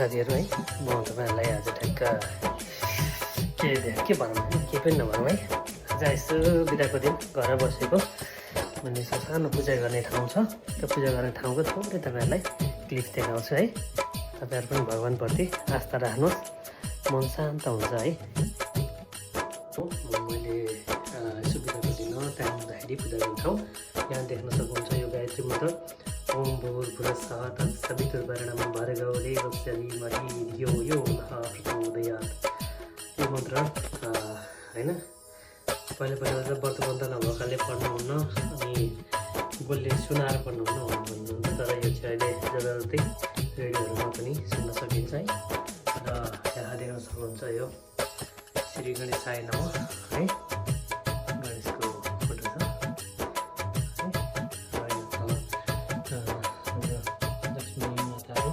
साथीहरू है म तपाईँहरूलाई आज ठ्याक्क के भनौँ के पनि नभनौँ है आज यसो बिदाको दिन घर बसेको अनि यसो सानो पूजा गर्ने ठाउँ छ त्यो पूजा गर्ने ठाउँको थोरै तपाईँहरूलाई क्लिप्स देखाउँछु है तपाईँहरू पनि भगवान्प्रति आस्था राख्नुहोस् मन शान्त हुन्छ है मैले यसो बिदाको दिन टाइम हुँदाखेरि पूजा गर्ने ठाउँ यहाँ देख्न सक्नुहुन्छ यो गायत्री मन्त्र ओम भूर्भुवस्सुवः तत्सवितुर्वरेण्यं भर्गो देवस्य धीमहि धियो यो नः प्रचोदयात् यो मन्त्र होइन पहिला चाहिँ व्रतबन्ध नभएकाले पढ्नुहुन्न अनि बोलले सुनाएर पढ्नुहुन्न भन्नुहुन्छ तर यो चाहिँ अहिले जताततै रेडियोहरूमा पनि सुन्न सकिन्छ है र यहाँ देख्न सक्नुहुन्छ यो श्री गणेशाय नमः है गणेशको फोटो छ लक्ष्मी माताहरू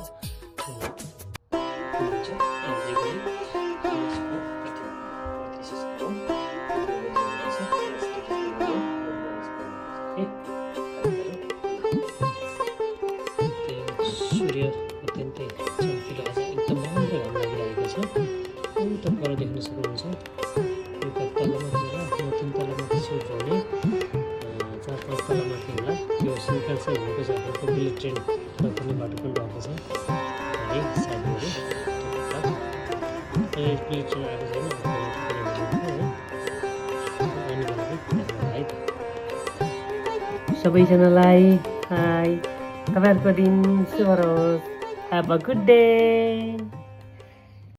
सूर्य अत्यन्तै चम्किलो आज एकदम राम्रो घाम लागिरहेको छ उता पर देख्न सक्नुहुन्छ एउटा तलमा गएर म 3 तलमाथि छु भने 4-5 तलमाथि होला त्यो सिन्कल चाहिँ हुनेको छ अर्को बुलेट ट्रेन पनि बाटो पनि भएको छ है साइडहरू बुलेट ट्रेन आएको छैन सबैजनालाई हाई तपाईँहरूको दिन शुभ रहोस् ह्याभ अ गुड डे